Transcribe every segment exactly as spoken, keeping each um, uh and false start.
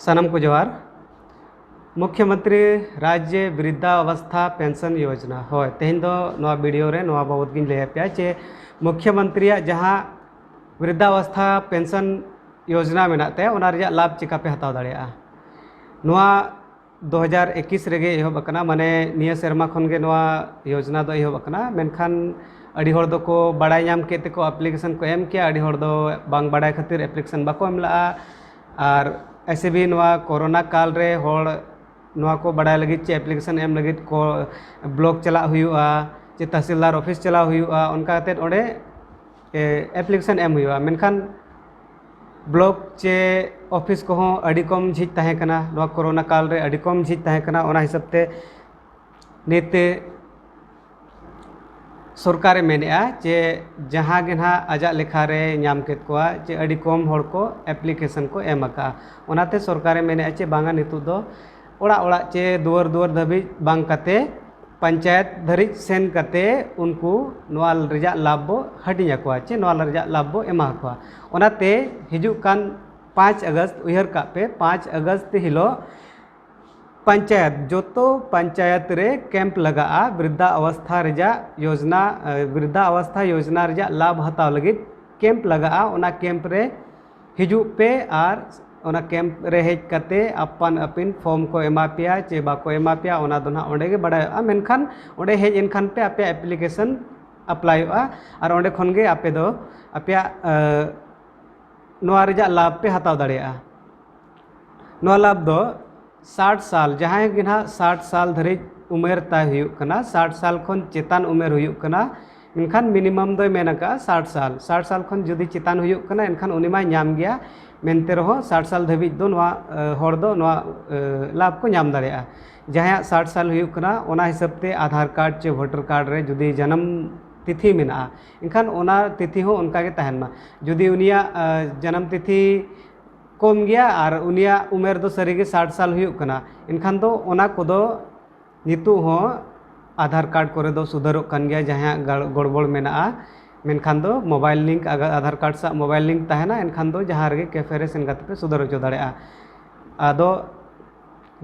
ᱥᱟᱱᱟᱢ ᱠᱚ ᱡᱚᱦᱟᱨ᱾ ᱢᱩᱠᱷᱭᱚᱢᱚᱱᱛᱨᱤ ᱨᱟᱡᱽᱭᱚ ᱵᱨᱤᱫᱽᱫᱷᱟ ᱚᱵᱚᱥᱛᱷᱟ ᱯᱮᱱᱥᱚᱱ ᱭᱳᱡᱽᱱᱟ, ᱦᱳᱭ, ᱛᱮᱦᱮᱧ ᱫᱚ ᱱᱚᱣᱟ ᱵᱷᱤᱰᱤᱭᱳ ᱨᱮ ᱱᱚᱣᱟ ᱵᱟᱵᱚᱛ ᱜᱤᱧ ᱞᱟᱹᱭ ᱟᱯᱮᱭᱟ ᱡᱮ ᱢᱩᱠᱷᱭᱚᱢᱚᱱᱛᱨᱤᱭᱟᱜ ᱡᱟᱦᱟᱸ ᱵᱨᱤᱫᱽᱫᱷᱟ ᱚᱵᱚᱥᱛᱷᱟ ᱯᱮᱱᱥᱚᱱ ᱭᱳᱡᱽᱱᱟ ᱢᱮᱱᱟᱜ ᱛᱟᱭᱟ, ᱚᱱᱟ ᱨᱮᱭᱟᱜ ᱞᱟᱵᱷ ᱪᱤᱠᱟᱯᱮ ᱦᱟᱛᱟᱣ ᱫᱟᱲᱮᱭᱟᱜᱼᱟ᱾ ᱱᱚᱣᱟ ᱫᱩ ᱦᱟᱡᱟᱨ ᱮᱠᱩᱥ ᱨᱮᱜᱮ ᱮᱦᱚᱵ ᱟᱠᱟᱱᱟ, ᱢᱟᱱᱮ ᱱᱤᱭᱟᱹ ᱥᱮᱨᱢᱟ ᱠᱷᱚᱱ ᱜᱮ ᱱᱚᱣᱟ ᱭᱳᱡᱽᱱᱟ ᱫᱚ ᱮᱦᱚᱵ ᱟᱠᱟᱱᱟ᱾ ᱢᱮᱱᱠᱷᱟᱱ ᱟᱹᱰᱤ ᱦᱚᱲ ᱫᱚᱠᱚ ᱵᱟᱲᱟᱭ ᱧᱟᱢ ᱠᱮᱫ ᱛᱮᱠᱚ ᱟᱯᱞᱤᱠᱮᱥᱚᱱ ᱠᱚ ᱮᱢ ᱠᱮᱜᱼᱟ, ᱟᱹᱰᱤ ᱦᱚᱲ ᱫᱚ ᱵᱟᱝ ᱵᱟᱲᱟᱭ ᱠᱷᱟᱹᱛᱤᱨ ᱟᱯᱞᱤᱠᱮᱥᱚᱱ ᱵᱟᱠᱚ ᱮᱢ ᱞᱟᱜᱼᱟ᱾ ᱟᱨ ᱮᱥᱮ ᱵᱤ ᱱᱚᱣᱟ ᱠᱳᱨᱳᱱᱟ ᱠᱟᱞ ᱨᱮ ᱦᱚᱲ ᱱᱚᱣᱟ ᱠᱚ ᱵᱟᱲᱟᱭ ᱞᱟᱹᱜᱤᱫ ᱪᱮ ᱟᱯᱞᱤᱠᱮᱥᱚᱱ ᱮᱢ ᱞᱟᱹᱜᱤᱫ ᱠᱚ ᱵᱞᱚᱠ ᱪᱟᱞᱟᱜ ᱦᱩᱭᱩᱜᱼᱟ, ᱪᱮ ᱛᱟᱦᱥᱤᱞᱫᱟᱨ ᱚᱯᱷᱤᱥ ᱪᱟᱞᱟᱣ ᱦᱩᱭᱩᱜᱼᱟ, ᱚᱱᱠᱟ ᱠᱟᱛᱮᱫ ᱚᱸᱰᱮ ᱮ, ᱟᱯᱞᱤᱠᱮᱥᱚᱱ ᱮᱢ ᱦᱩᱭᱩᱜᱼᱟ᱾ ᱢᱮᱱᱠᱷᱟᱱ ᱵᱞᱚᱠ ᱪᱮ ᱚᱯᱷᱤᱥ ᱠᱚᱦᱚᱸ ᱟᱹᱰᱤ ᱠᱚᱢ ᱡᱷᱤᱡ ᱛᱟᱦᱮᱸ ᱠᱟᱱᱟ, ᱱᱚᱣᱟ ᱠᱳᱨᱳᱱᱟ ᱠᱟᱞ ᱨᱮ ᱟᱹᱰᱤ ᱠᱚᱢ ᱡᱷᱤᱡ ᱛᱟᱦᱮᱸ ᱠᱟᱱᱟ᱾ ᱚᱱᱟ ᱦᱤᱥᱟᱹᱵ ᱛᱮ ᱱᱤᱛ ᱥᱚᱨᱠᱟᱨᱮ ᱢᱮᱱᱮᱫᱼᱟ ᱡᱮ ᱡᱟᱦᱟᱸ ᱜᱮ ᱱᱟᱦᱟᱜ ᱟᱡᱟᱜ ᱞᱮᱠᱷᱟ ᱨᱮ ᱧᱟᱢ ᱠᱮᱫ ᱠᱚᱣᱟ, ᱡᱮ ᱟᱹᱰᱤ ᱠᱚᱢ ᱦᱚᱲ ᱠᱚ ᱟᱯᱞᱤᱠᱮᱥᱚᱱ ᱠᱚ ᱮᱢ ᱟᱠᱟᱫᱼᱟ᱾ ᱚᱱᱟᱛᱮ ᱥᱚᱨᱠᱟᱨᱮ ᱢᱮᱱᱮᱫᱼᱟ ᱡᱮ ᱵᱟᱝᱟ, ᱱᱤᱛᱚᱜ ᱫᱚ ᱚᱲᱟᱜ ᱚᱲᱟᱜ ᱪᱮ ᱫᱩᱣᱟᱹᱨ ᱫᱩᱣᱟᱹᱨ ᱫᱷᱟᱹᱵᱤᱡ ᱵᱟᱝ ᱠᱟᱛᱮ ᱯᱚᱧᱪᱟᱭᱮᱛ ᱫᱷᱟᱹᱨᱤᱡ ᱥᱮᱱ ᱠᱟᱛᱮ ᱩᱱᱠᱩ ᱱᱚᱣᱟ ᱨᱮᱭᱟᱜ ᱞᱟᱵᱷ ᱵᱚ ᱦᱟᱹᱴᱤᱧ ᱟᱠᱚᱣᱟ, ᱪᱮ ᱱᱚᱣᱟ ᱨᱮᱭᱟᱜ ᱞᱟᱵᱷ ᱵᱚ ᱮᱢᱟ ᱠᱚᱣᱟ᱾ ᱚᱱᱟᱛᱮ ᱦᱤᱡᱩᱜ ᱠᱟᱱ ᱯᱟᱸᱪ ᱟᱜᱚᱥᱴ, ᱩᱭᱦᱟᱹᱨ ᱠᱟᱜ ᱯᱮ, ᱯᱟᱸᱪ ᱟᱜᱚᱥᱴ ᱦᱤᱞᱳᱜ ᱯᱚᱧᱪᱟᱭᱮᱛ, ᱡᱚᱛᱚ ᱯᱚᱧᱪᱟᱭᱮᱛ ᱨᱮ ᱠᱮᱢᱯ ᱞᱟᱜᱟᱜᱼᱟ᱾ ᱵᱨᱤᱫᱽᱫᱷᱟ ᱚᱵᱚᱥᱛᱷᱟ ᱨᱮᱭᱟᱜ ᱭᱳᱡᱽᱱᱟ, ᱮ, ᱵᱨᱤᱫᱽᱫᱷᱟ ᱚᱵᱚᱥᱛᱷᱟ ᱭᱳᱡᱽᱱᱟ ᱨᱮᱭᱟᱜ ᱞᱟᱵᱷ ᱦᱟᱛᱟᱣ ᱞᱟᱹᱜᱤᱫ ᱠᱮᱢᱯ ᱞᱟᱜᱟᱜᱼᱟ᱾ ᱚᱱᱟ ᱠᱮᱢᱯ ᱨᱮ ᱦᱤᱡᱩᱜ ᱯᱮ ᱟᱨ ᱚᱱᱟ ᱠᱮᱢᱯ ᱨᱮ ᱦᱮᱡ ᱠᱟᱛᱮ ᱟᱯᱟᱱ ᱟᱹᱯᱤᱱ ᱯᱷᱚᱨᱢ ᱠᱚ ᱮᱢᱟ ᱯᱮᱭᱟ ᱪᱮ ᱵᱟᱠᱚ ᱮᱢᱟ ᱯᱮᱭᱟ, ᱚᱱᱟ ᱫᱚ ᱱᱟᱦᱟᱜ ᱚᱸᱰᱮ ᱜᱮ ᱵᱟᱲᱟᱭᱚᱜᱼᱟ᱾ ᱢᱮᱱᱠᱷᱟᱱ ᱚᱸᱰᱮ ᱦᱮᱡ ᱮᱱᱠᱷᱟᱱ ᱯᱮ ᱟᱯᱮᱭᱟᱜ ᱟᱯᱞᱤᱠᱮᱥᱚᱱ ᱟᱯᱞᱟᱭᱚᱜᱼᱟ ᱟᱨ ᱚᱸᱰᱮ ᱠᱷᱚᱱ ᱜᱮ ᱟᱯᱮ ᱫᱚ ᱟᱯᱮᱭᱟᱜ, ᱮ, ᱱᱚᱣᱟ ᱨᱮᱭᱟᱜ ᱞᱟᱵᱷ ᱯᱮ ᱦᱟᱛᱟᱣ ᱫᱟᱲᱮᱭᱟᱜᱼᱟ᱾ ᱱᱚᱣᱟ ᱞᱟᱵᱷ ᱫᱚ ᱥᱟᱴ ᱥᱟᱞ, ᱡᱟᱦᱟᱸᱭ ᱜᱮ ᱱᱟᱦᱟᱜ ᱥᱟᱴ ᱥᱟᱞ ᱫᱷᱟᱹᱨᱤᱡ ᱩᱢᱮᱨ ᱛᱟᱭ ᱦᱩᱭᱩᱜ ᱠᱟᱱᱟ, ᱥᱟᱴ ᱥᱟᱞ ᱠᱷᱚᱱ ᱪᱮᱛᱟᱱ ᱩᱢᱮᱨ ᱦᱩᱭᱩᱜ ᱠᱟᱱᱟ, ᱢᱮᱱᱠᱷᱟᱱ ᱢᱤᱱᱤᱢᱟᱢ ᱫᱚᱭ ᱢᱮᱱ ᱟᱠᱟᱫᱼᱟ ᱥᱟᱴ ᱥᱟᱞ᱾ ᱥᱟᱴ ᱥᱟᱞ ᱠᱷᱚᱱ ᱡᱩᱫᱤ ᱪᱮᱛᱟᱱ ᱦᱩᱭᱩᱜ ᱠᱟᱱᱟ, ᱮᱱᱠᱷᱟᱱ ᱩᱱᱤ ᱢᱟᱭ ᱧᱟᱢ ᱜᱮᱭᱟ᱾ ᱢᱮᱱᱛᱮ ᱨᱮᱦᱚᱸ ᱥᱟᱴ ᱥᱟᱞ ᱫᱷᱟᱹᱵᱤᱡ ᱫᱚ ᱱᱚᱣᱟ, ᱮ, ᱦᱚᱲ ᱫᱚ ᱱᱚᱣᱟ, ᱮ, ᱞᱟᱵᱷ ᱠᱚ ᱧᱟᱢ ᱫᱟᱲᱮᱭᱟᱜᱼᱟ᱾ ᱡᱟᱦᱟᱸᱭᱟᱜ ᱥᱟᱴ ᱥᱟᱞ ᱦᱩᱭᱩᱜ ᱠᱟᱱᱟ, ᱚᱱᱟ ᱦᱤᱥᱟᱹᱵ ᱛᱮ ᱟᱫᱷᱟᱨ ᱠᱟᱨᱰ ᱪᱮ ᱵᱷᱳᱴᱟᱨ ᱠᱟᱨᱰ ᱨᱮ ᱡᱩᱫᱤ ᱡᱟᱱᱟᱢ ᱛᱤᱛᱷᱤ ᱢᱮᱱᱟᱜᱼᱟ, ᱮᱱᱠᱷᱟᱱ ᱚᱱᱟ ᱛᱤᱛᱷᱤ ᱦᱚᱸ ᱚᱱᱠᱟ ᱜᱮ ᱛᱟᱦᱮᱱ ᱢᱟ᱾ ᱡᱩᱫᱤ ᱩᱱᱤᱭᱟᱜ, ᱮ, ᱡᱟᱱᱟᱢ ᱛᱤᱛᱷᱤ ᱠᱚᱢ ᱜᱮᱭᱟ ᱟᱨ ᱩᱱᱤᱭᱟᱜ ᱩᱢᱮᱨ ᱫᱚ ᱥᱟᱹᱨᱤᱜᱮ ᱥᱟᱴ ᱥᱟᱞ ᱦᱩᱭᱩᱜ ᱠᱟᱱᱟ, ᱮᱱᱠᱷᱟᱱ ᱫᱚ ᱚᱱᱟ ᱠᱚᱫᱚ ᱱᱤᱛᱚᱜ ᱦᱚᱸ ᱟᱫᱷᱟᱨ ᱠᱟᱨᱰ ᱠᱚᱨᱮ ᱫᱚ ᱥᱩᱫᱷᱟᱹᱨᱚᱜ ᱠᱟᱱ ᱜᱮᱭᱟ᱾ ᱡᱟᱦᱟᱸᱭᱟᱜ ᱜᱟᱲ-, ᱜᱚᱲᱵᱚᱲ ᱢᱮᱱᱟᱜᱼᱟ, ᱢᱮᱱᱠᱷᱟᱱ ᱫᱚ ᱢᱳᱵᱟᱭᱤᱞ ᱞᱤᱝᱠ, ᱟᱜᱟᱨ ᱟᱫᱷᱟᱨ ᱠᱟᱨᱰ ᱥᱟᱶ ᱢᱳᱵᱟᱭᱤᱞ ᱞᱤᱝᱠ ᱛᱟᱦᱮᱱᱟ, ᱮᱱᱠᱷᱟᱱ ᱫᱚ ᱡᱟᱦᱟᱸ ᱨᱮᱜᱮ ᱠᱮᱯᱷᱮ ᱨᱮ ᱥᱮᱱ ᱠᱟᱛᱮ ᱯᱮ ᱥᱩᱫᱷᱟᱹᱨ ᱦᱚᱪᱚ ᱫᱟᱲᱮᱭᱟᱜᱼᱟ᱾ ᱟᱫᱚ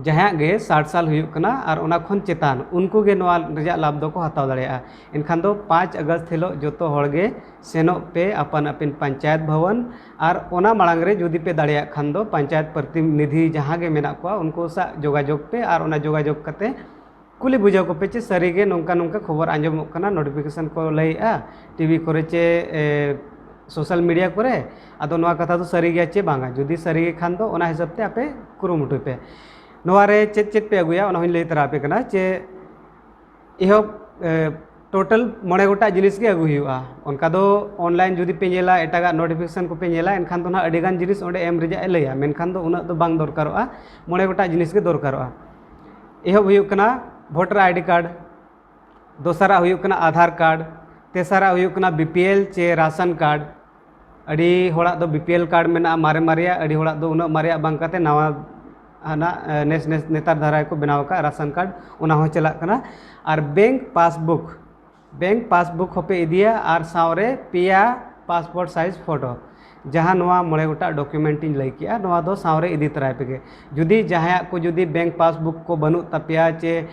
ᱡᱟᱦᱟᱸᱭᱟᱜ ᱜᱮ ᱥᱟᱴ ᱥᱟᱞ ᱦᱩᱭᱩᱜ ᱠᱟᱱᱟ ᱟᱨ ᱚᱱᱟ ᱠᱷᱚᱱ ᱪᱮᱛᱟᱱ, ᱩᱱᱠᱩ ᱜᱮ ᱱᱚᱣᱟ ᱨᱮᱭᱟᱜ ᱞᱟᱵᱷ ᱫᱚᱠᱚ ᱦᱟᱛᱟᱣ ᱫᱟᱲᱮᱭᱟᱜᱼᱟ᱾ ᱮᱱᱠᱷᱟᱱ ᱫᱚ ᱯᱟᱸᱪ ᱟᱜᱚᱥᱴ ᱦᱤᱞᱳᱜ ᱡᱚᱛᱚ ᱦᱚᱲ ᱜᱮ ᱥᱮᱱᱚᱜ ᱯᱮ ᱟᱯᱟᱱ ᱟᱹᱯᱤᱱ ᱯᱚᱧᱪᱟᱭᱮᱛ ᱵᱷᱚᱵᱚᱱ, ᱟᱨ ᱚᱱᱟ ᱢᱟᱲᱟᱝ ᱨᱮ ᱡᱩᱫᱤ ᱯᱮ ᱫᱟᱲᱮᱭᱟᱜ ᱠᱷᱟᱱ ᱫᱚ ᱯᱚᱧᱪᱟᱭᱮᱛ ᱯᱨᱚᱛᱤᱱᱤᱫᱷᱤ ᱡᱟᱦᱟᱸ ᱜᱮ ᱢᱮᱱᱟᱜ ᱠᱚᱣᱟ, ᱩᱱᱠᱩ ᱥᱟᱶ ᱡᱳᱜᱟᱡᱳᱜᱽ ᱯᱮ ᱟᱨ ᱚᱱᱟ ᱡᱳᱜᱟᱡᱳᱜᱽ ᱠᱟᱛᱮ ᱠᱩᱞᱤ ᱵᱩᱡᱷᱟᱹᱣ ᱠᱚᱯᱮ ᱪᱮ ᱥᱟᱹᱨᱤᱜᱮ ᱱᱚᱝᱠᱟ ᱱᱚᱝᱠᱟ ᱠᱷᱚᱵᱚᱨ ᱟᱸᱡᱚᱢᱚᱜ ᱠᱟᱱᱟ, ᱱᱳᱴᱤᱯᱷᱤᱠᱮᱥᱚᱱ ᱠᱚ ᱞᱟᱹᱭᱮᱜᱼᱟ ᱴᱤᱵᱷᱤ ᱠᱚᱨᱮ ᱪᱮ ᱥᱳᱥᱟᱞ ᱢᱤᱰᱤᱭᱟ ᱠᱚᱨᱮ, ᱟᱫᱚ ᱱᱚᱣᱟ ᱠᱟᱛᱷᱟ ᱫᱚ ᱥᱟᱹᱨᱤ ᱜᱮᱭᱟ ᱪᱮ ᱵᱟᱝᱟ᱾ ᱡᱩᱫᱤ ᱥᱟᱹᱨᱤ ᱜᱮ ᱠᱷᱟᱱ ᱫᱚ ᱚᱱᱟ ᱦᱤᱥᱟᱹᱵ ᱛᱮ ᱟᱯᱮ ᱠᱩᱨᱩᱢᱩᱴᱩᱭ ᱯᱮ᱾ ᱱᱚᱣᱟ ᱨᱮ ᱪᱮᱫ ᱪᱮᱫ ᱯᱮ ᱟᱹᱜᱩᱭᱟ, ᱚᱱᱟ ᱦᱚᱸᱧ ᱞᱟᱹᱭ ᱛᱟᱨᱟ ᱟᱯᱮ ᱠᱟᱱᱟ ᱪᱮ ᱮᱦᱚᱵ ᱴᱳᱴᱟᱞ ᱢᱚᱬᱮ ᱜᱚᱴᱟᱜ ᱡᱤᱱᱤᱥ ᱜᱮ ᱟᱹᱜᱩ ᱦᱩᱭᱩᱜᱼᱟ᱾ ᱚᱱᱠᱟ ᱫᱚ ᱚᱱᱞᱟᱭᱤᱱ ᱡᱩᱫᱤ ᱯᱮ ᱧᱮᱞᱟ, ᱮᱴᱟᱜᱟᱜ ᱱᱳᱴᱤᱯᱷᱤᱠᱮᱥᱚᱱ ᱠᱚᱯᱮ ᱧᱮᱞᱟ, ᱮᱱᱠᱷᱟᱱ ᱫᱚ ᱱᱟᱦᱟᱜ ᱟᱹᱰᱤᱜᱟᱱ ᱡᱤᱱᱤᱥ ᱚᱸᱰᱮ ᱮᱢ ᱨᱮᱭᱟᱜ ᱮ ᱞᱟᱹᱭᱟ, ᱢᱮᱱᱠᱷᱟᱱ ᱫᱚ ᱩᱱᱟᱹᱜ ᱫᱚ ᱵᱟᱝ ᱫᱚᱨᱠᱟᱨᱚᱜᱼᱟ᱾ ᱢᱚᱬᱮ ᱜᱚᱴᱟᱜ ᱡᱤᱱᱤᱥ ᱜᱮ ᱫᱚᱨᱠᱟᱨᱚᱜᱼᱟ᱾ ᱮᱦᱚᱵ ᱦᱩᱭᱩᱜ ᱠᱟᱱᱟ ᱵᱷᱳᱴᱟᱨ ᱟᱭᱰᱤ ᱠᱟᱨᱰ, ᱫᱚᱥᱟᱨᱟᱜ ᱦᱩᱭᱩᱜ ᱠᱟᱱᱟ ᱟᱫᱷᱟᱨ ᱠᱟᱨᱰ, ᱛᱮᱥᱟᱨᱟᱜ ᱦᱩᱭᱩᱜ ᱠᱟᱱᱟ ᱵᱤᱯᱤᱮᱞ ᱪᱮ ᱨᱟᱥᱚᱱ ᱠᱟᱨᱰ᱾ ᱟᱹᱰᱤ ᱦᱚᱲᱟᱜ ᱫᱚ ᱵᱤᱯᱤᱮᱞ ᱠᱟᱨᱰ ᱢᱮᱱᱟᱜᱼᱟ, ᱢᱟᱨᱮ ᱢᱟᱨᱮᱭᱟᱜ, ᱟᱹᱰᱤ ᱦᱚᱲᱟᱜ ᱫᱚ ᱩᱱᱟᱹᱜ ᱢᱟᱨᱮᱭᱟᱜ ᱵᱟᱝ ᱠᱟᱛᱮ ᱱᱟᱣᱟ ᱦᱟᱱᱟ ᱱᱮᱥ ᱱᱮᱥ ᱱᱮᱛᱟᱨ ᱫᱷᱟᱨᱟ ᱜᱮᱠᱚ ᱵᱮᱱᱟᱣ ᱟᱠᱟᱫ ᱨᱟᱥᱚᱱ ᱠᱟᱨᱰ, ᱚᱱᱟ ᱦᱚᱸ ᱪᱟᱞᱟᱜ ᱠᱟᱱᱟ᱾ ᱟᱨ ᱵᱮᱝᱠ ᱯᱟᱥᱵᱩᱠ, ᱵᱮᱝᱠ ᱯᱟᱥᱵᱩᱠ ᱦᱚᱸᱯᱮ ᱤᱫᱤᱭᱟ ᱟᱨ ᱥᱟᱶᱨᱮ ᱯᱮᱭᱟ ᱯᱟᱥᱯᱳᱨᱴ ᱥᱟᱭᱤᱡᱽ ᱯᱷᱳᱴᱳ᱾ ᱡᱟᱦᱟᱸ ᱱᱚᱣᱟ ᱢᱚᱬᱮ ᱜᱚᱴᱟᱜ ᱰᱚᱠᱩᱢᱮᱱᱴ ᱤᱧ ᱞᱟᱹᱭ ᱠᱮᱜᱼᱟ, ᱱᱚᱣᱟ ᱫᱚ ᱥᱟᱶᱨᱮ ᱤᱫᱤ ᱛᱚᱨᱟᱭ ᱯᱮᱜᱮ᱾ ᱡᱩᱫᱤ ᱡᱟᱦᱟᱸᱭᱟᱜ ᱠᱚ ᱡᱩᱫᱤ ᱵᱮᱝᱠ ᱯᱟᱥᱵᱩᱠ ᱠᱚ ᱵᱟᱹᱱᱩᱜ ᱛᱟᱯᱮᱭᱟ ᱪᱮ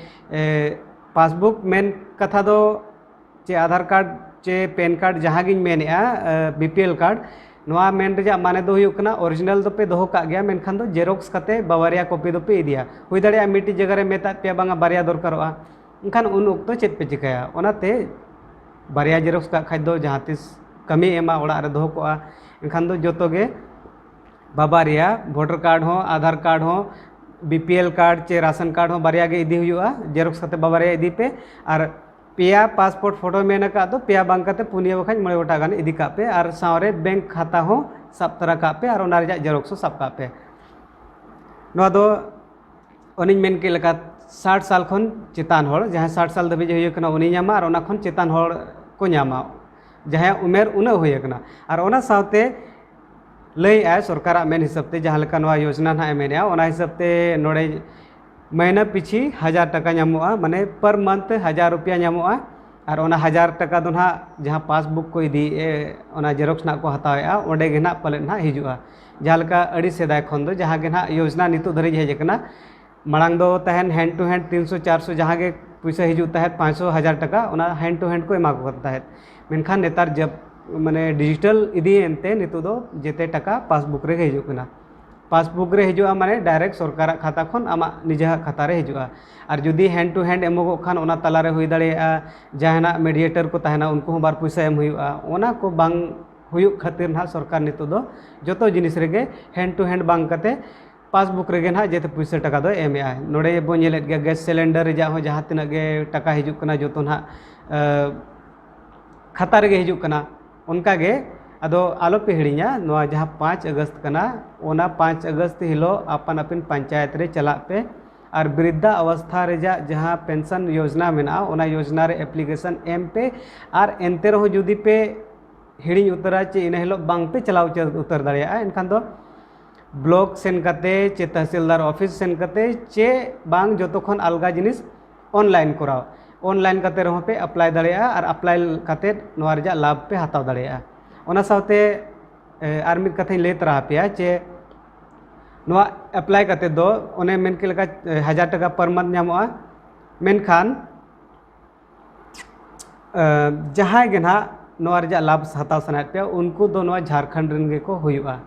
ᱯᱟᱥᱵᱩᱠ ᱢᱮᱱ ᱠᱟᱛᱷᱟ ᱫᱚ ᱪᱮ ᱟᱫᱷᱟᱨ ᱠᱟᱨᱰ ᱪᱮ ᱯᱮᱱ ᱠᱟᱨᱰ ᱡᱟᱦᱟᱸ ᱜᱤᱧ ᱢᱮᱱᱮᱜᱼᱟ, ᱵᱤᱯᱤᱮᱞ ᱠᱟᱨᱰ, ᱱᱚᱣᱟ ᱢᱮᱱ ᱨᱮᱭᱟᱜ ᱢᱟᱱᱮ ᱫᱚ ᱦᱩᱭᱩᱜ ᱠᱟᱱᱟ ᱚᱨᱤᱡᱤᱱᱟᱞ ᱫᱚᱯᱮ ᱫᱚᱦᱚ ᱠᱟᱜ ᱜᱮᱭᱟ, ᱢᱮᱱᱠᱷᱟᱱ ᱫᱚ ᱡᱮᱨᱚᱠᱥ ᱠᱟᱛᱮ ᱵᱟᱵᱟᱨᱭᱟ ᱠᱚᱯᱤ ᱫᱚᱯᱮ ᱤᱫᱤᱭᱟ᱾ ᱦᱩᱭ ᱫᱟᱲᱮᱭᱟᱜᱼᱟ ᱢᱤᱫᱴᱤᱡ ᱡᱟᱭᱜᱟ ᱨᱮ ᱢᱮᱛᱟᱫ ᱯᱮᱭᱟ ᱵᱟᱝᱟ ᱵᱟᱨᱭᱟ ᱫᱚᱨᱠᱟᱨᱚᱜᱼᱟ, ᱮᱱᱠᱷᱟᱱ ᱩᱱ ᱚᱠᱛᱚ ᱪᱮᱫ ᱯᱮ ᱪᱤᱠᱟᱹᱭᱟ? ᱚᱱᱟᱛᱮ ᱵᱟᱨᱭᱟ ᱡᱮᱨᱚᱠᱥ ᱠᱟᱜ ᱠᱷᱟᱡ ᱫᱚ ᱡᱟᱦᱟᱸ ᱛᱤᱥ ᱠᱟᱹᱢᱤ ᱮᱢᱟ, ᱚᱲᱟᱜ ᱨᱮ ᱫᱚᱦᱚ ᱠᱚᱜᱼᱟ, ᱮᱱᱠᱷᱟᱱ ᱫᱚ ᱡᱚᱛᱚ ᱜᱮ ᱵᱟᱵᱟᱨᱭᱟ, ᱵᱷᱳᱴᱟᱨ ᱠᱟᱨᱰ ᱦᱚᱸ, ᱟᱫᱷᱟᱨ ᱠᱟᱨᱰ ᱦᱚᱸ, ᱵᱤᱯᱤᱮᱞ ᱠᱟᱨᱰ ᱪᱮ ᱨᱟᱥᱚᱱ ᱠᱟᱨᱰ ᱦᱚᱸ ᱵᱟᱨᱭᱟ ᱜᱮ ᱤᱫᱤ ᱦᱩᱭᱩᱜᱼᱟ᱾ ᱡᱮᱨᱚᱠᱥ ᱠᱟᱛᱮ ᱵᱟᱵᱟᱨᱭᱟ ᱤᱫᱤ ᱯᱮ᱾ ᱟᱨ ᱯᱮᱭᱟ ᱯᱟᱥᱯᱳᱨᱴ ᱯᱷᱳᱴᱳ ᱢᱮᱱ ᱟᱠᱟᱫ ᱫᱚ ᱯᱮᱭᱟ ᱵᱟᱝ ᱠᱟᱛᱮ ᱯᱩᱱᱭᱟᱹ ᱵᱟᱠᱷᱟᱡ ᱢᱚᱬᱮ ᱜᱚᱴᱟᱝ ᱜᱟᱱ ᱤᱫᱤ ᱠᱟᱜ ᱯᱮ, ᱟᱨ ᱥᱟᱶᱨᱮ ᱵᱮᱝᱠ ᱠᱷᱟᱛᱟ ᱦᱚᱸ ᱥᱟᱵ ᱛᱚᱨᱟ ᱠᱟᱜ ᱯᱮ, ᱟᱨ ᱚᱱᱟ ᱨᱮᱭᱟᱜ ᱡᱮᱨᱚᱠᱥ ᱦᱚᱸ ᱥᱟᱵ ᱠᱟᱜ ᱯᱮ᱾ ᱱᱚᱣᱟ ᱫᱚ ᱚᱱᱮᱧ ᱢᱮᱱ ᱠᱮᱫ ᱞᱮᱠᱟ, ᱥᱟᱴ ᱥᱟᱞ ᱠᱷᱚᱱ ᱪᱮᱛᱟᱱ ᱦᱚᱲ, ᱡᱟᱦᱟᱸᱭ ᱥᱟᱴ ᱥᱟᱞ ᱫᱷᱟᱹᱵᱤᱡ ᱦᱩᱭ ᱟᱠᱟᱱᱟ, ᱩᱱᱤ ᱧᱟᱢᱟ, ᱟᱨ ᱚᱱᱟ ᱠᱷᱚᱱ ᱪᱮᱛᱟᱱ ᱦᱚᱲ ᱠᱚ ᱧᱟᱢᱟ, ᱡᱟᱦᱟᱸᱭᱟᱜ ᱩᱢᱮᱨ ᱩᱱᱟᱹᱜ ᱦᱩᱭ ᱟᱠᱟᱱᱟ᱾ ᱟᱨ ᱚᱱᱟ ᱥᱟᱶᱛᱮ ᱞᱟᱹᱭᱮᱫᱼᱟᱭ ᱥᱚᱨᱠᱟᱨᱟᱜ ᱢᱮᱱ ᱦᱤᱥᱟᱹᱵ ᱛᱮ, ᱡᱟᱦᱟᱸ ᱞᱮᱠᱟ ᱱᱚᱣᱟ ᱭᱳᱡᱽᱱᱟ ᱱᱟᱦᱟᱜ ᱮ ᱢᱮᱱᱮᱫᱼᱟ, ᱚᱱᱟ ᱦᱤᱥᱟᱹᱵ ᱛᱮ ᱱᱚᱰᱮ ᱢᱟᱹᱦᱱᱟᱹ ᱯᱤᱪᱷᱤ ᱦᱟᱡᱟᱨ ᱴᱟᱠᱟ ᱧᱟᱢᱚᱜᱼᱟ, ᱢᱟᱱᱮ ᱯᱟᱨ ᱢᱟᱱᱛᱷ ᱦᱟᱡᱟᱨ ᱨᱩᱯᱤᱭᱟ ᱧᱟᱢᱚᱜᱼᱟ᱾ ᱟᱨ ᱚᱱᱟ ᱦᱟᱡᱟᱨ ᱴᱟᱠᱟ ᱫᱚ ᱱᱟᱦᱟᱜ ᱡᱟᱦᱟᱸ ᱯᱟᱥᱵᱩᱠ ᱠᱚ ᱤᱫᱤᱭᱮᱫ, ᱚᱱᱟ ᱡᱮᱨᱚᱠᱥ ᱱᱟᱦᱟᱜ ᱠᱚ ᱦᱟᱛᱟᱣᱮᱫᱼᱟ, ᱚᱸᱰᱮ ᱜᱮ ᱱᱟᱦᱟᱜ ᱯᱟᱞᱮᱫ ᱱᱟᱦᱟᱜ ᱦᱤᱡᱩᱜᱼᱟ᱾ ᱡᱟᱦᱟᱸ ᱞᱮᱠᱟ ᱟᱹᱰᱤ ᱥᱮᱫᱟᱭ ᱠᱷᱚᱱ ᱫᱚ ᱡᱟᱦᱟᱸ ᱜᱮ ᱱᱟᱦᱟᱜ ᱭᱳᱡᱽᱱᱟ ᱱᱤᱛᱚᱜ ᱫᱷᱟᱹᱨᱤᱡ ᱦᱮᱡ ᱟᱠᱟᱱᱟ, ᱢᱟᱲᱟᱝ ᱫᱚ ᱛᱟᱦᱮᱱ hand to hand ᱛᱤᱱᱥᱚ ᱪᱟᱨᱥᱚ ᱡᱟᱦᱟᱸ ᱜᱮ ᱯᱩᱭᱥᱟᱹ ᱦᱤᱡᱩᱜ ᱛᱟᱦᱮᱸᱫ, ᱯᱟᱸᱪᱥᱚ ᱦᱟᱡᱟᱨ ᱴᱟᱠᱟ, ᱚᱱᱟ hand to hand ᱠᱚ ᱮᱢᱟ ᱠᱚ ᱠᱟᱱ ᱛᱟᱦᱮᱸᱫ᱾ ᱢᱮᱱᱠᱷᱟᱱ ᱱᱮᱛᱟᱨ ᱡᱟᱵ ᱢᱟᱱᱮ ᱰᱤᱡᱤᱴᱟᱞ ᱤᱫᱤᱭᱮᱱ ᱛᱮ ᱱᱤᱛᱚᱜ ᱫᱚ ᱡᱮᱛᱮ ᱴᱟᱠᱟ ᱯᱟᱥᱵᱩᱠ ᱨᱮᱜᱮ ᱦᱤᱡᱩᱜ ᱠᱟᱱᱟ᱾ ᱯᱟᱥᱵᱩᱠ ᱨᱮ ᱦᱤᱡᱩᱜᱼᱟ, ᱢᱟᱱᱮ ᱰᱟᱭᱨᱮᱠᱴ ᱥᱚᱨᱠᱟᱨᱟᱜ ᱠᱷᱟᱛᱟ ᱠᱷᱚᱱ ᱟᱢᱟᱜ ᱱᱤᱡᱮᱨᱟᱜ ᱠᱷᱟᱛᱟ ᱨᱮ ᱦᱤᱡᱩᱜᱼᱟ᱾ ᱟᱨ ᱡᱩᱫᱤ hand to hand ᱮᱢᱚᱜᱚᱜ ᱠᱷᱟᱱ, ᱚᱱᱟ ᱛᱟᱞᱟᱨᱮ ᱦᱩᱭ ᱫᱟᱲᱮᱭᱟᱜᱼᱟ ᱡᱟᱦᱟᱱᱟᱜ ᱢᱤᱰᱤᱭᱮᱴᱟᱨ ᱠᱚ ᱛᱟᱦᱮᱱᱟ, ᱩᱱᱠᱩ ᱦᱚᱸ ᱵᱟᱨ ᱯᱩᱭᱥᱟᱹ ᱮᱢ ᱦᱩᱭᱩᱜᱼᱟ᱾ ᱚᱱᱟ ᱠᱚ ᱵᱟᱝ ᱦᱩᱭᱩᱜ ᱠᱷᱟᱹᱛᱤᱨ ᱱᱟᱦᱟᱜ ᱥᱚᱨᱠᱟᱨ ᱱᱤᱛᱚᱜ ᱫᱚ ᱡᱚᱛᱚ ᱡᱤᱱᱤᱥ ᱨᱮᱜᱮ hand to hand ᱵᱟᱝ ᱠᱟᱛᱮ ᱯᱟᱥᱵᱩᱠ ᱨᱮᱜᱮ ᱱᱟᱦᱟᱜ ᱡᱮᱛᱮ ᱯᱩᱭᱥᱟᱹ ᱴᱟᱠᱟ ᱫᱚᱭ ᱮᱢᱮᱜᱼᱟ᱾ ᱱᱚᱰᱮ ᱵᱚᱱ ᱧᱮᱞᱮᱫ ᱜᱮᱭᱟ, ᱜᱮᱥ ᱥᱤᱞᱤᱱᱰᱟᱨ ᱨᱮᱭᱟᱜ ᱦᱚᱸ ᱡᱟᱦᱟᱸ ᱛᱤᱱᱟᱹᱜ ᱜᱮ ᱴᱟᱠᱟ ᱦᱤᱡᱩᱜ ᱠᱟᱱᱟ, ᱡᱚᱛᱚ ᱱᱟᱦᱟᱜ, ᱮ, ᱠᱷᱟᱛᱟ ᱨᱮᱜᱮ ᱦᱤᱡᱩᱜ ᱠᱟᱱᱟ᱾ ᱚᱱᱠᱟ ᱜᱮ, ᱟᱫᱚ ᱟᱞᱚᱯᱮ ᱦᱤᱲᱤᱧᱟ, ᱱᱚᱣᱟ ᱡᱟᱦᱟᱸ ᱯᱟᱸᱪ ᱟᱜᱚᱥᱴ ᱠᱟᱱᱟ, ᱚᱱᱟ ᱯᱟᱸᱪ ᱟᱜᱚᱥᱴ ᱦᱤᱞᱳᱜ ᱟᱯᱟᱱ ᱟᱹᱯᱤᱱ ᱯᱚᱧᱪᱟᱭᱮᱛ ᱨᱮ ᱪᱟᱞᱟᱜ ᱯᱮ ᱟᱨ ᱵᱨᱤᱫᱽᱫᱷᱟ ᱚᱵᱚᱥᱛᱷᱟ ᱨᱮᱭᱟᱜ ᱡᱟᱦᱟᱸ ᱯᱮᱱᱥᱚᱱ ᱭᱳᱡᱽᱱᱟ ᱢᱮᱱᱟᱜᱼᱟ, ᱚᱱᱟ ᱭᱳᱡᱽᱱᱟ ᱨᱮ ᱮᱯᱞᱤᱠᱮᱥᱚᱱ ᱮᱢ ᱯᱮ᱾ ᱟᱨ ᱮᱱᱛᱮ ᱨᱮᱦᱚᱸ ᱡᱩᱫᱤ ᱯᱮ ᱦᱤᱲᱤᱧ ᱩᱛᱟᱹᱨᱟ ᱪᱮ ᱤᱱᱟᱹ ᱦᱤᱞᱳᱜ ᱵᱟᱝ ᱯᱮ ᱪᱟᱞᱟᱣ ᱩᱛᱟᱹᱨ ᱫᱟᱲᱮᱭᱟᱜᱼᱟ, ᱮᱱᱠᱷᱟᱱ ᱫᱚ ᱵᱞᱚᱠ ᱥᱮᱱ ᱠᱟᱛᱮ ᱪᱮ ᱛᱟᱦᱥᱤᱞᱫᱟᱨ ᱚᱯᱷᱤᱥ ᱥᱮᱱ ᱠᱟᱛᱮ ᱪᱮ ᱵᱟᱝ ᱡᱚᱛᱚ ᱠᱷᱚᱱ ᱟᱞᱜᱟ ᱡᱤᱱᱤᱥ online ᱠᱚᱨᱟᱣ, online ᱠᱟᱛᱮ ᱨᱮᱦᱚᱸ ᱯᱮ ᱟᱯᱞᱟᱭ ᱫᱟᱲᱮᱭᱟᱜᱼᱟ ᱟᱨ ᱟᱯᱞᱟᱭ ᱠᱟᱛᱮ ᱱᱚᱣᱟ ᱨᱮᱭᱟᱜ ᱞᱟᱵᱷ ᱯᱮ ᱦᱟᱛᱟᱣ ᱫᱟᱲᱮᱭᱟᱜᱼᱟ᱾ ᱚᱱᱟ ᱥᱟᱶᱛᱮ, ᱮ, ᱟᱨ ᱢᱤᱫ ᱠᱟᱛᱷᱟᱧ ᱞᱟᱹᱭ ᱛᱚᱨᱟ ᱟᱯᱮᱭᱟ ᱡᱮ ᱱᱚᱣᱟ ᱟᱯᱞᱟᱭ ᱠᱟᱛᱮ ᱫᱚ ᱚᱱᱮ ᱢᱮᱱ ᱠᱮᱫ ᱞᱮᱠᱟ, ᱮ, ᱦᱟᱡᱟᱨ ᱴᱟᱠᱟ per month ᱧᱟᱢᱚᱜᱼᱟ, ᱢᱮᱱᱠᱷᱟᱱ ᱮ, ᱡᱟᱦᱟᱸᱭ ᱜᱮ ᱱᱟᱦᱟᱜ ᱱᱚᱣᱟ ᱨᱮᱭᱟᱜ ᱞᱟᱵᱷ ᱦᱟᱛᱟᱣ ᱥᱟᱱᱟᱭᱮᱫ ᱯᱮᱭᱟ, ᱩᱱᱠᱩ ᱫᱚ ᱱᱚᱣᱟ ᱡᱷᱟᱲᱠᱷᱚᱸᱰ ᱨᱮᱱ ᱜᱮᱠᱚ ᱦᱩᱭᱩᱜᱼᱟ᱾